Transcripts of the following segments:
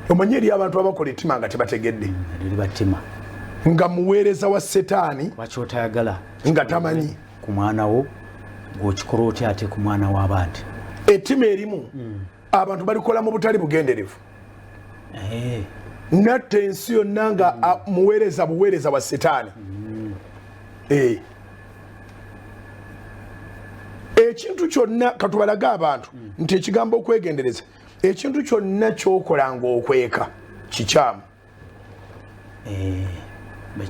Omanyi eri abantu abakola ettima nga tebategedde. Liriba ttima. Nga muweereza wa Setaani. Lwaki otayagala nga tamanyi ku mwana wo, gw'okikola otya ate ku mwana w'abandi? Ettima erimu abantu balikola mu butali bugenderevu. Natta ensi yonna nga muweereza buweereza wa Setaani. Ekintu kyonna katubalage abantu nti ekigambo okwegendereza, ekintu kyonna kyokola ng'okweka kikyamu.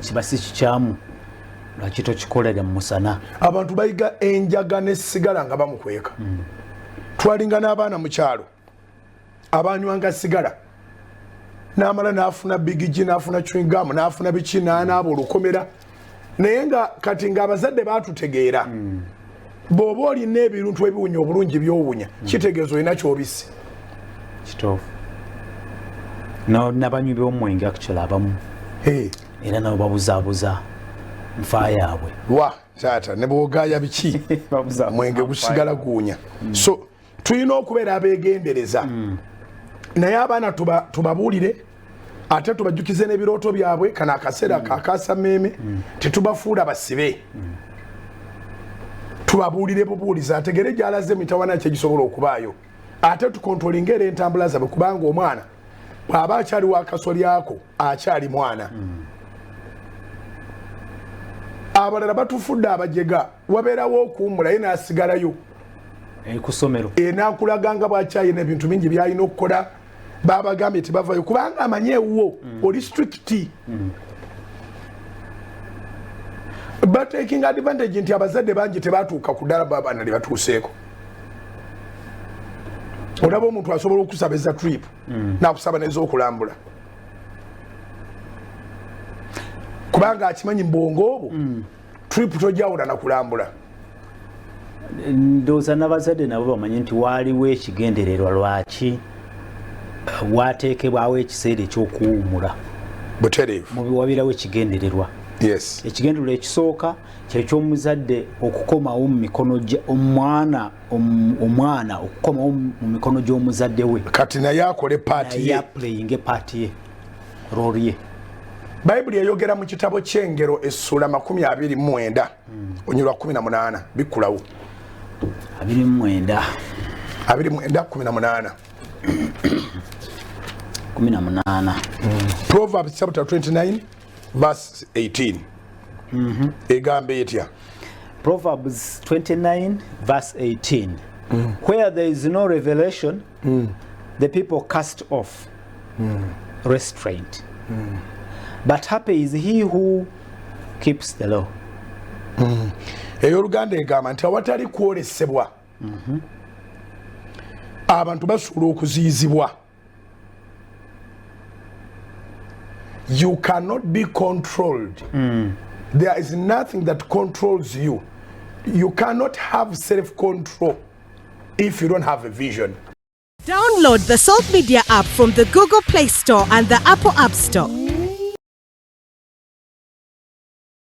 Kiba si kikyamu, lwaki tokikolera mu musana? Abantu bayiga enjaga nesigala nga bamukweka. Twalinga n'abaana mu kyalo abanywanga sigala, n'amala n'afuna bigigi, n'afuna chewing gum, n'afuna biki, n'anaaba olukomera. Naye nga kati ng'abazadde batutegeera, bw'oba olina ebintu ebiwunya obulungi byowunya, kitegeeza olina kyobisi. Kituufu. Nabanywi b'omwenge actually abamu era nabo babuzaabuza nfa yaabwe. Wa taata, ne bwogaya biki, mwenge gusigala guwunya. So tulina okubeera abeegendereza, naye abaana tubabuulire ate tubajjukize n'ebirooto byabwe. Kano akaseera kakasa mmeeme, tetubafuula basibe. Tubabuulire bubuulizi ategere gyalaze mitawana kyegisobola okubaayo, ate tukontrolinga era entambula zaabwe, kubanga omwana bw'aba akyali wakasolyako akyali mwana. Abalala batufudde abajega, wabeerawo okuwummula, ye n'asigalayo ku ssomero. Nakulaga nga bwakyayina ebintu bingi byalina okukola. Babagambye tebavayo kubanga amanyi ewuwo oli strict. Bataking advantage nti abazadde bangi tebatuuka ku ddala babaana lye batuuseeko. Olaba omuntu asobola okusaba eza trip, nakusaba nez'okulambula, kubanga akimanyi mbwongo obwo trip tojawula nakulambula. Ndowooza n'abazadde nabo bamanye nti waaliwo ekigendererwa lwaki wateekebwawo ekiseera ekyokuwummula. Butereevu. Mubiwabirawo ekigendererwa. Ekigendererwa ekisooka kyekyomuzadde okukomawo mu mikono omwana, omwana okukomawo mu mikono gy'omuzadde we. Kati naye akole part ye, aplayinge part ye, role ye. Bayibuli eyogera mu kitabo ky'Engero essuula 29 onyulwa 18, bikkulawo. 29. 29 18. 18. Proverbs chapter 29 verse 18 egamba etya? Proverbs 29 verse 18: "Where there is no revelation, the people cast off restraint, but happy is he who keeps the law." Ey'Oluganda egamba nti awatali kwolesebwa abantu basuula okuziyizibwa. You cannot be controlled. There is nothing that controls you. You cannot have self control if you don't have a vision. Download the Salt Media app from the Google Play Store and the Apple App Store.